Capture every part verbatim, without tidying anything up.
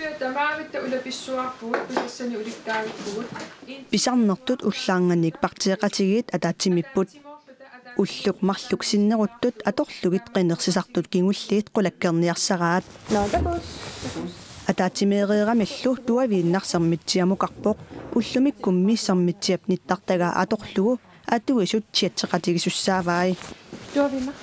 Tamavitta ulapissuarpugut, pisassanik ulikkaarpugut. Pisarnertut ullaarnganik partiiqatigiit ataatsimiipput. Ulluk marluk sinneruttut atorlugit qinersisartut kingulliit qulakkeerniarsaraat. Nå, takuss. Ataatsimeereeramillu tuaviinnaq Sermitsiamukarpoq, ullumikkummi Sermitsiap nittartagaa atorlugu atuisut chatseqatigisussaavai. Tuaviinnaq.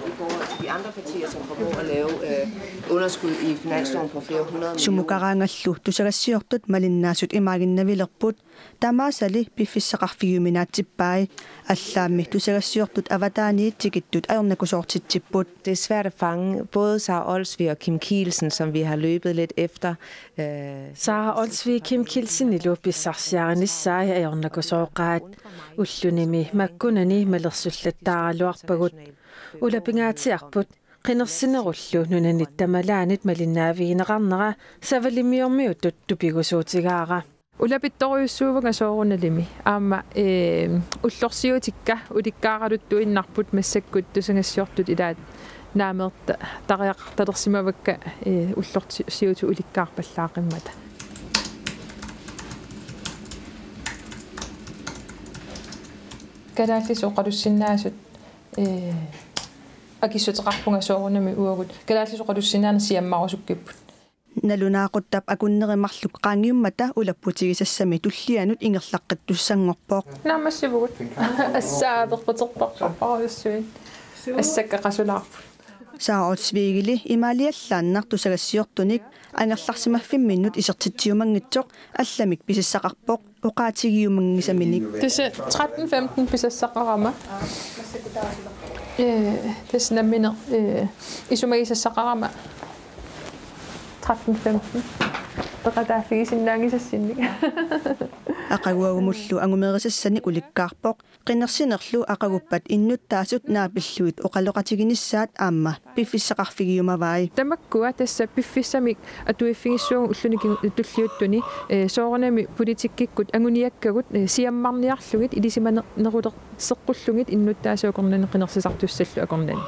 I forhold til de andre partier, som formår at lave, øh, underskud i finansloven på flere hundrede millioner. Sumukaraangallu tusagassiortut malinnaasut imaaginnavilerput, tamaasali piffissaqarfigiuminaatsippai, allaammi tusagassiortut avataaniit tikittut ajornakusoortitsipput. Det er svært at fange både Sara Olsvig og Kim Kielsen, som vi har løbet lidt efter. Øh, Sara Olsvig Kim Kielsenilu pissarsiarinissai ajornakusooqaat. Ullunimi makkunani malersullattaaraluarpagut. Ulapingaatsiarput, qinersinerullu nunanit tamalaanit malinnaavigineqarnera savalimmiormiutut tupigusuutigaara. Ulapittorujussuuvunga soorunalimi. Aamma, ee, ullorsiutikka ulikkaaraluttuinnarput massakkut tusagassiortut ilaat naameerta-, tariaqartalersimavakka, ee, ullorsiutit ulikkaarpallaaqqimmata. Kalaallisut oqalussinnaasut, ee, akissuteqarpunga soorunami uagut. Kalaallisut oqalussinnaaneq siammarusukkipput. Nalunaaquttap akunneri marluk qaangiummata ulapputigisassami tullianut ingerlaqqittussanngorpoq. Naammassivugut. Assaa, apeqquterpassuarpassuit. Assakka qasulaarput. Sara Olsvigili imaaliallaannaq tusagassiortunik angerlarsimaffimminnut isertitsiumanngitsoq allamik pisissaqarpoq, oqaatigiumanngisaminik. Tassa tretten femten pisassaqarama. Ee, tassa nammineq, ee, isumagisassaqarama. Tretten femten. Peqataaffigisinnaanngisassinnik. Aqaguagumullu angumerisassanik ulikkaarpoq, qinersinerlu aqaguppat innuttaasut naapillugit oqaloqatiginissaat aamma piffissaqarfigiumavai. Tamakkua tassa piffissamik atuiffigissuugut ulluni ki-, tulliuttuni, ee, soorunami politikkikkut anguniakkagut, ee, siammarniarlugit ilisimanerulerseqqullugit innuttaasut akornanni qinersisartussallu akornanni.